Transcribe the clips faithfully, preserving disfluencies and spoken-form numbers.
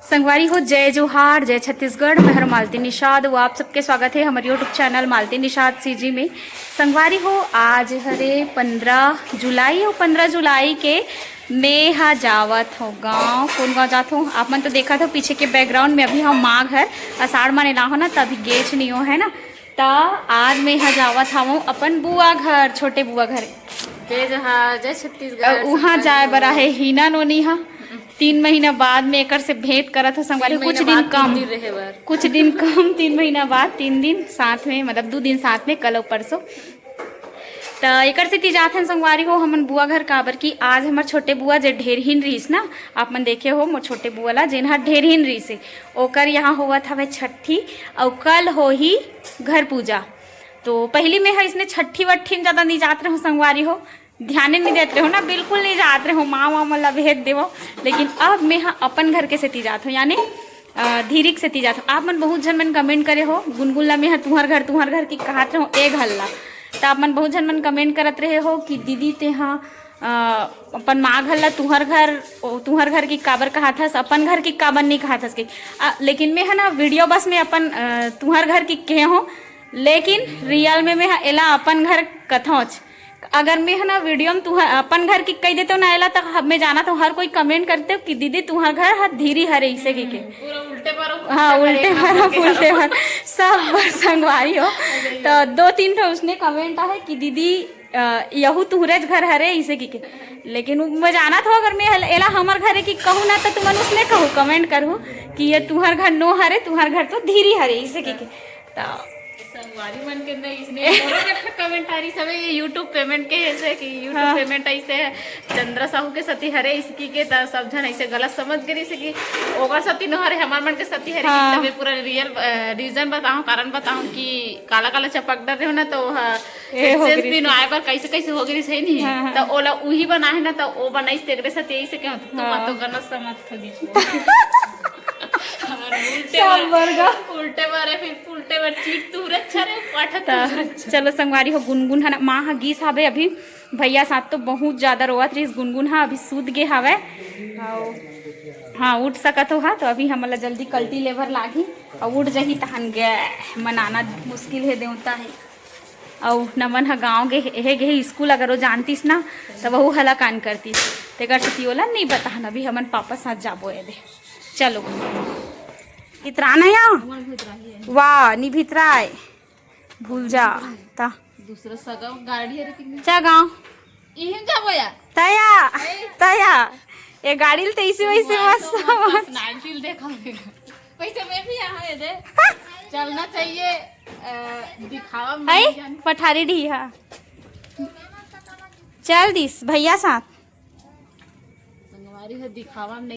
संगवारी हो, जय जोहार, जय छत्तीसगढ़। मैं हर मालती निषाद, वो आप सबके स्वागत है हमारे YouTube channel Malti Nishad CG में। संगवारी हो, आज हरे पंद्रह जुलाई, और पंद्रह जुलाई के मैं हा जावत हो गाँव। कौन गाँव जात हो? आप मन तो देखत हो पीछे के बैकग्राउंड में, अभी हम माँ घर अषाढ़ माने ला हो ना, तभी गेच नहीं हो, है ना। त आज मैं हा जावत हवं अपन बुआ घर, छोटे बुआ घर। जय जोहार, जय छत्तीसगढ़। अउ उहाँ जाए बर आहे हीना नोनी हा। तीन महीना बाद में एकर से भेंट करत हो संगवारी। तीन कुछ महीना दिन बाद तीन कम, दिन रहे बर। कुछ दिन कम, तीन महीना बाद तीन दिन साथ में, मतलब दू दिन साथ में, कल अउ परसों। त एकर सेती जाथन संगवारी हो हमन बुआ घर, काबर कि आज हमर छोटे बुआ जे ढेरहीन रहिस ना, आप मन देखे हो मोर छोटे बुआ ला, जेन ह ढेरहीन रहिस हे, ओकर यहाँ होवत हवे छट्ठी, अउ कल होही घर पूजा। तो पहिली में ह इसने छट्ठी वट्ठी में ज्यादा नहीं जात रहूं संगवारी हो, ध्यान नहीं देत रहूं ना, बिल्कुल नहीं जात रहूं, माँ वाँ मन ला भेज देवो। लेकिन अब में ह अपन घर के सेती जात हो, यानी अ, धीरी के सेती जात हो। आप मन बहुत झन मन कमेंट करे हो, गुनगुन ला में ह तुहर घर, तुहर घर की कहत रहूं, ए घर ला। त आप मन बहुत झन मन कमेंट करत रहे हो कि दीदी ते ह अ, अपन माँ घर ला तुहर घर, ओ, तुहर घर की काबर कहत हस, अपन घर की काबर नहीं कहत हस के। अ, लेकिन मैं ह ना वीडियो बस में अपन अ, तुहर घर की कहे हो, लेकिन रियल में मैं ह एला अपन घर कथौच। अगर मैं ह ना वीडियो में तुहर अपन घर की कह देते हो ना एला, तक मैं जानत हो हर कोई कमेंट करते हो कि दीदी तुहर घर ह धीरी हरे इसे की के। पूरा उल्टे पर हो, हाँ, उल्टे पर हो, उल्टे पर, सब बर संगवारी हो। तो दो तीन ठो उसने कमेंट आहे कि दीदी अ, यहू तुहरेच घर हरे, इसे की के। लेकिन उ, मैं जानत हो, अगर मैं हल-, एला हमर घरे की कहूँ ना, तो तुमन उसने कहू, कमेंट करू कि ये तुहर घर नो हरे, तुहर घर तो धीरी हरे, इसे की के। तो संगवारी मन के अंदर इसने मोरो के कमेंट आ रही सबे, ये YouTube पेमेंट के ऐसे कि YouTube हाँ। पेमेंट ऐसे है, चंद्रा साहू के सती हरे, इसकी के त सब झन ऐसे गलत समझ गए, इसे कि ओकर सती नो हरे, हमार मन के सती हरे, हाँ। तब मैं पूरा रियल, अ, रीजन बताऊं, कारण बताऊं कि काला काला चपक डर रहे हो ना, तो वह ए, हो AdSense गिरिस। पिन आए बर कैसे कैसे हो गिरिस हे नहीं? हाँ, हाँ। त ओला उही बनाए ना, त ओ बनाइस तेकरे साथ यही से कहत, तुम हाँ। तो गलत समझ हो गिस। उल्टे सब बार, वर्गा। उल्टे बार है, फिर उल्टे बार चीट तू रे, अच्छा रे, पाठा तू रे, अच्छा। चलो संगवारी हो, गुनगुन है ना, माँ हा गीस हावे अभी, भैया साथ तो बहुत ज्यादा रोवत रहिस, गुनगुन हा अभी सूत गे हावे। आओ। हाँ, उठ सकत हो हा, तो अभी हमला जल्दी कल्टी लेबर लागी, अउ उठ जही तहन गे मनाना मुश्किल है, देवता है। अउ नमन ह गाँव गे हे, गे हे स्कूल, अगर वो जानतीस ना, त वहू हला कान करतीस। तेकर सेती ओला नहीं बताहन, अभी हमन पापा साथ जाबो एदे। चलो। इतरा ना या? वाह, नी भितराय। भूल जा। ता। दूसरा सगा गाड़ी हरे कि नहीं? चा गाँव। इहिन जाबो या? तया, तया। ये गाड़ी ल तो इसे वैसे मस्त, मस्त। नागिन देखा होगा। वैसे मैं भी यहाँ है दे। चलना चाहिए, अ, दिखावा में आई, नहीं जाने। पठारी डी हा। चल दिस, भैया साथ। संगवारी है, दिखावा में नहीं।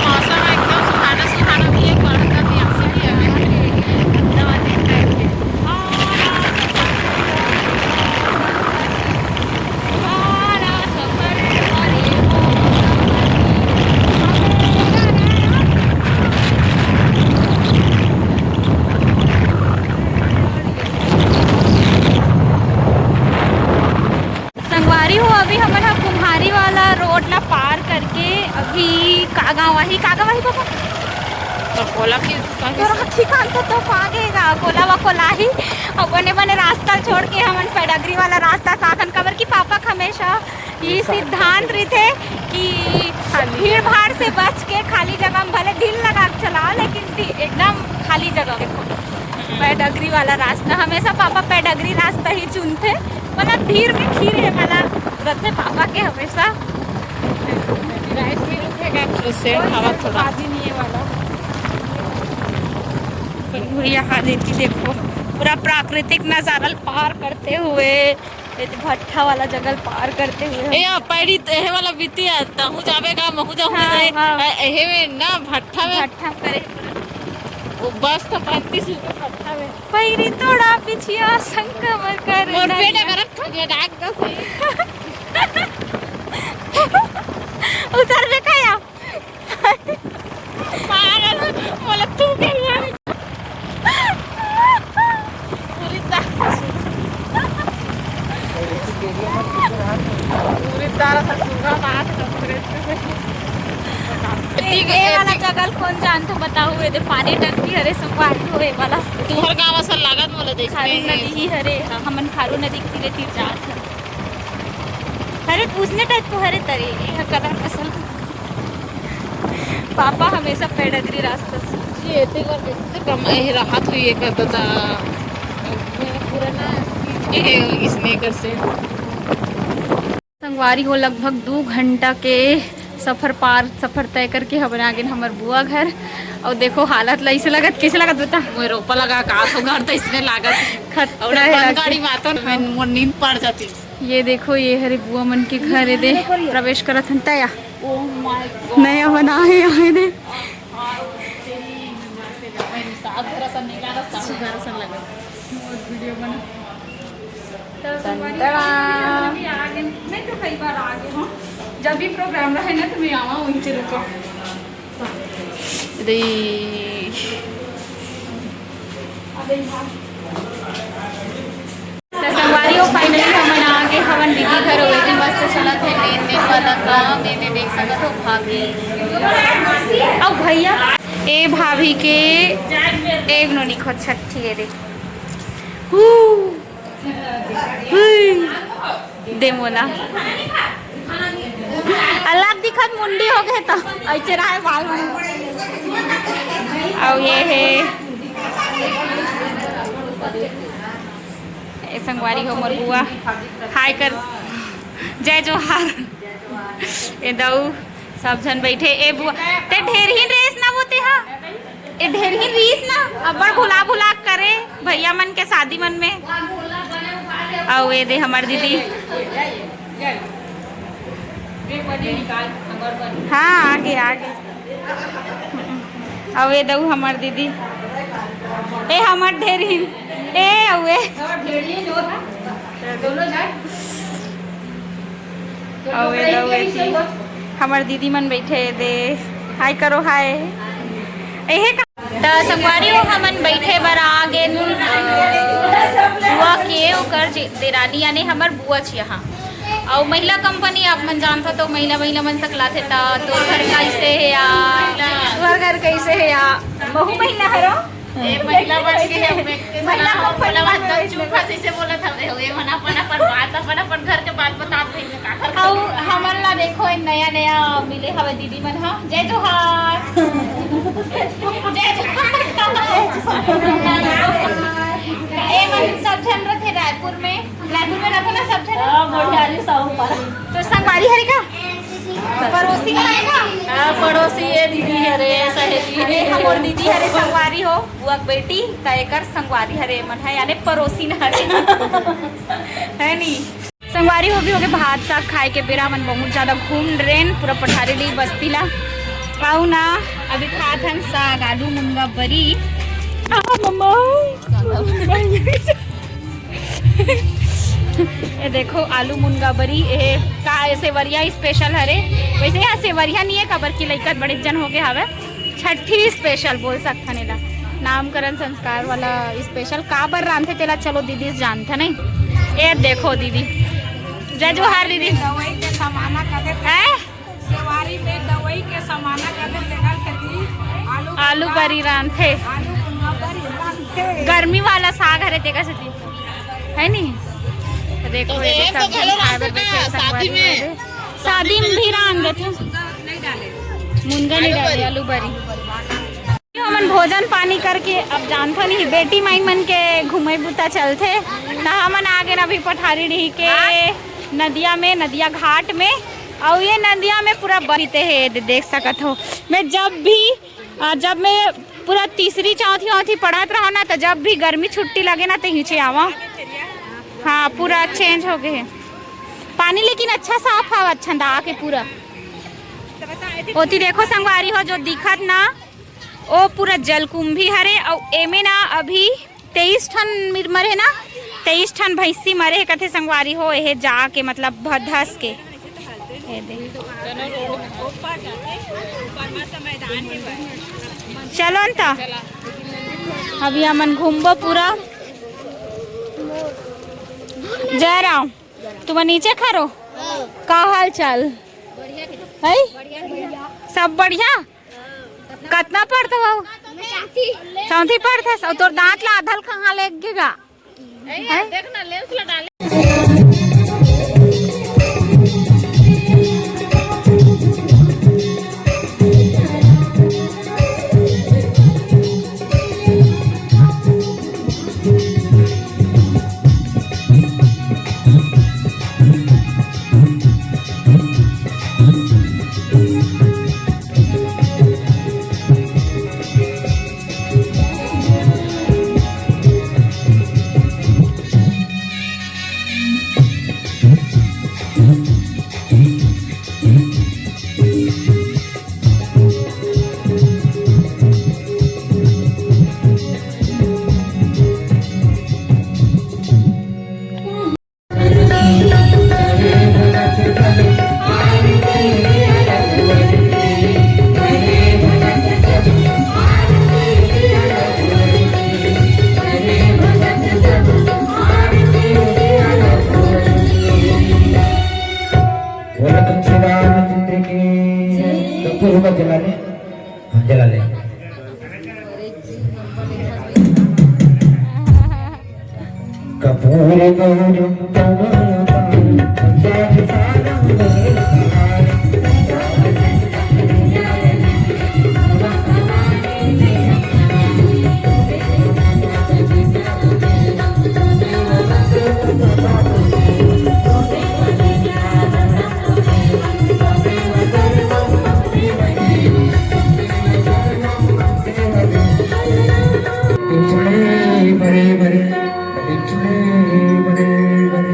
मौसम एकदम सुहाना, सुहाना भी है, पहाड़ का भी ऐसे ही है। संगवारी हो, अभी हमन ह कुम्हारी वाला रोड ला पार करके अभी का गाँव आही, का गाँव आही पापा? अकोला की तोरा ठिकान तो, तो पागे गा, अकोला वकोला ही। अब बने बने रास्ता छोड़ के हमन पैडागरी वाला रास्ता साधन, काबर कि पापा के हमेशा ये सिद्धांत रहिथे कि भीड़ भाड़ से बच के खाली जगह में भले दिल लगा के चलाओ, लेकिन दि-, एकदम खाली जगह में। पैडागरी वाला रास्ता, हमेशा पापा पैडागरी रास्ता ही चुनथे, मतलब धीर में खीर है वाला रथे पापा के हमेशा। राइस भी रुकेगा तो सेंट हवा थोड़ा। भाजी नहीं है वाला। यहाँ देखी, देखो पूरा प्राकृतिक नजारा पार करते हुए ये तो भट्ठा वाला जंगल पार करते हुए हम ए, या पैड़ी त-, एहे वाला बीती है, तहू जाबे का, महू जाहूँ हाँ, नहीं। हाँ। ए-, एहे में ना भट्ठा में। भट्ठा करे। वो बस तो पैंतीस रुपये भट्ठा में। पैरी तोड़ा पिछिया संक्रमण कर मोर ना पेट दिया। अगर खा गया, डाक दस है। उतर बे का या? पागल, बोले तू के मारे। पूरी तरह से। पूरी तरह से सुग्घर बात करत हे। ए, ए वाला जगह ल कोन जानथे बताहू? एदे पानी टंकी हरे संगवारी हो, ए वाला। तुंहर गाँव असन लागत मोला देख खारू नदी ही हरे, हमन खारू नदी के तीरे तीर जात हन। हरे, उसने टाइप को हरे तरे, ए ह कलर असल। पापा हमेशा पैडगरी रास्ता से। ये एते कर कैसे कम ए राहत हुई है करता था। पूरा ना ये इसने कर से। संगवारी हो, लगभग दू घंटा के सफर पार, सफर तय करके हमन आ गेन हमर बुआ घर। अउ देखो हालत ला, अइसे लगत, कइसे लगत बता? मोर रोपा लगा का तो घर तो इसने लागत। खतरा अउ हे बंद लगे। गाड़ी में आतो ना, मैं, मोर नींद पड़ जाती। ये देखो, ये हरे बुआ मन के घर, एदे प्रवेश करत हन तया। Oh my God। नया बना हे, यहाँ दे। सात घर असन नहीं लगा, सात घर असन लगा। मोर वीडियो बना। तो संगवारी संतरा। हम भी आ गए। मैं तो कई बार आ गए हूँ, जब भी प्रोग्राम रहे ना तो मैं आवा हूँ इनके रुको। दे। अबे यहाँ। तो संगवारी हो, finally हमन आ गे हवन दीदी घर। ओती मस्त चलत हे लेन देन वाला काम। एदे देख सकत हो भाभी अउ भैया, ए भाभी के एक नोनी खो छठी, एदे। हू। हुई। दे मोला। अलग दिखत मुंडी हो गए तो ऐसे रहे बाल मन। अउ ये हे, ए संगवारी हो मोर बुआ, हाय कर, जय जोहार। ए दऊ, सब झन बैठे। ए बुआ, ते ढेर ही ड्रेस ना बोते हा। ए ढेर ही रीस ना, अब्बड़ भुला भुला करे भैया मन के शादी मन में। अउ ए दे हमर दीदी। हाँ, आगे, आगे। अउ ए दऊ हमर दीदी। ए हमर ढेर ही। ए अउ ए। अउ ए दऊ एती हमर दीदी मन बैठे दे। हाय करो, हाय। एहे का? त संगवारी हो, हमन बैठे बर आ गेन, अ, बुआ के, ओकर जे-, देरानी, यानी हमर बुआ छी यहाँ। अउ महिला कंपनी आप मन जानथो, तो महिला, महिला मन सकलाथे, त तोर घर कैसे हे या, तोर घर कैसे हे या, बहु महिला हरो? ए, महिला बन के हम एक महिला सुना, कंपनी बोला, में एकदम बैठे। चुप हंसी से बोलत हवे हो, ये मन अपन, अपन बात, अपन, अपन घर के बात बतात रही है, का कर अउ हमन ला देखो, ए नया, नया मिले हवे दीदी मन ह। जय जोहार। जय जोहार। ए मन सब झन रथे रायपुर में, रायपुर में रथे ना सब झन। हाँ, मोटरी साहू पारा। तो संगवारी हरे का? पड़ोसी हरे का? हाँ, पड़ोसी ये दीदी हरे, सहेली। अरे, हमर दीदी हरे संगवारी हो, बुआ के बेटी, त एकर संगवारी हरे मन है, यानी पड़ोसी न हरे। है नी? संगवारी हो भी होगे, भात साग खाए के बेरा मन बहुत ज्यादा घूम रेन पूरा पठारी डी बस्ती ला। आऊ ना, अभी खात हन साग, आलू मुनगा बरी। आ, मम्मा। ये देखो आलू मुनगा बरी, ये का ये सेवरिया स्पेशल हरे। वैसे यहाँ सेवरिया नहीं है, काबर की लइका बड़े जन हो गए हवे। छठी स्पेशल बोल सकथन एला, नामकरण संस्कार वाला स्पेशल। काबर रांधथे तेला चलो दीदी से जानथे नहीं। ए देखो दीदी, जय जोहार दीदी। दवाई के सामाना कदे हैं? सेवारी में दवाई के सामाना कदे तेकर सेती आलू आलू बरी रांधथे। आलू बरी रांधथे। गर्मी वाला साग हरे तेकर सेती, है नी? तो देखो, तो ये ये तो सब्जी घलो खाए बर रांधथे बैठे ना, शादी संगवारी में। वाले। शादी में भी रांध देथे। मुनगा नहीं डाले, आलू बरी। हमन भोजन पानी करके अब जानथो नहीं, बेटी माई मन के घूमे बुता चलथे। त हमन आ गेन अभी पठारी डीह के नदिया में, नदिया घाट में। अउ ये नदिया में पूरा बरते हे, दे-, देख सकत हो। मैं जब भी, आ, जब मैं पूरा तीसरी चौथी औथी पढ़त रहा ना, तो जब भी गर्मी छुट्टी लगे ना, तो हिचे आवा। हाँ, पूरा चेंज हो गए हे पानी, लेकिन अच्छा साफ हवा, अच्छा दा के पूरा। ओती देखो संगवारी हो, जो दिखत ना, ओ पूरा जलकुंभी हरे। अउ एमे ना अभी तेईस ठन मिर-, मरे ना, तेईस ठन भैंसी मरे हे कथे संगवारी हो, एहे जा के मतलब भ-, धस के। ये दे। चलो न त, अभी हमन घूमबो पूरा। जय राम। तुम नीचे खरो, का हाल चाल है? सब बढ़िया। कतना पढ़त हव? चौथी पढ़त हस, अउ तोर दांत ला आधल कहाँ ले गे गा? हैं? बोलो तुलसीदास जी की। कपूर मत जला ले, हम जला ले। कपूर गौरम कमलतारम संसार सारम। पिछड़े बड़े बड़े, पिछड़े बड़े बड़े।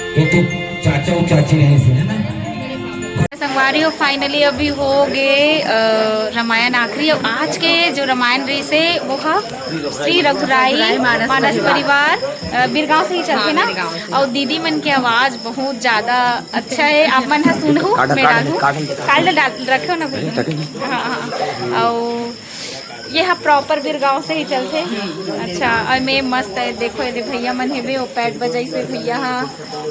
तो तू चाचा और चाची रहे से, है ना? संगवारी हो, finally अभी हो गए, अ, रामायण आखिरी। अब आज के जो रामायण रहिसे वो हा श्री रघुराई मानस परिवार, अ, बिरगांव से ही चलथे ना। और दीदी मन के आवाज बहुत ज्यादा अच्छा है, आप मन हा सुनहु, काटन, मैं काटन, डालहूँ। काटन। काल डाल रखे हो ना भैया? हाँ, हाँ। और ये हा proper बिरगांव से ही चलथे। अच्छा, और मैं मस्त है, देखो ये दे भैया मन हेबे, वो pad बजाइसे भैया हा,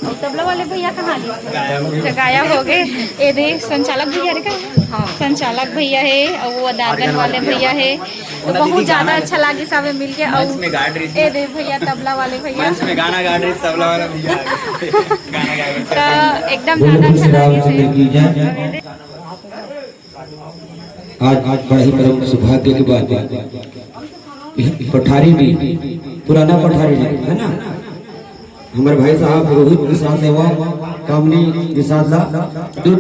और तबला वाले भैया कहाँ गए? अच्छा, गायब हो गए। ये दे संचालक भैया रे का? हाँ। संचालक भैया है, और वो organ वाले भैया है। तो बहुत ज्यादा अच्छा लागे सब मिलके। और मंच में गा रही थी। ये दे भैया तबला वाले भैया। मंच में गाना गा रही थी, तबला वाला भैया आ गया। गाना गा रही थी। तो एकदम ज्यादा अच्छा लागे से। आज, आज बड़ा ही परम सौभाग्य की बात है। पठारी भी, पुराना पठारी भी, है ना? हमारे भाई साहब रोहित प्रसाद नेवा, कामनी प्रसाद ला, दो तीन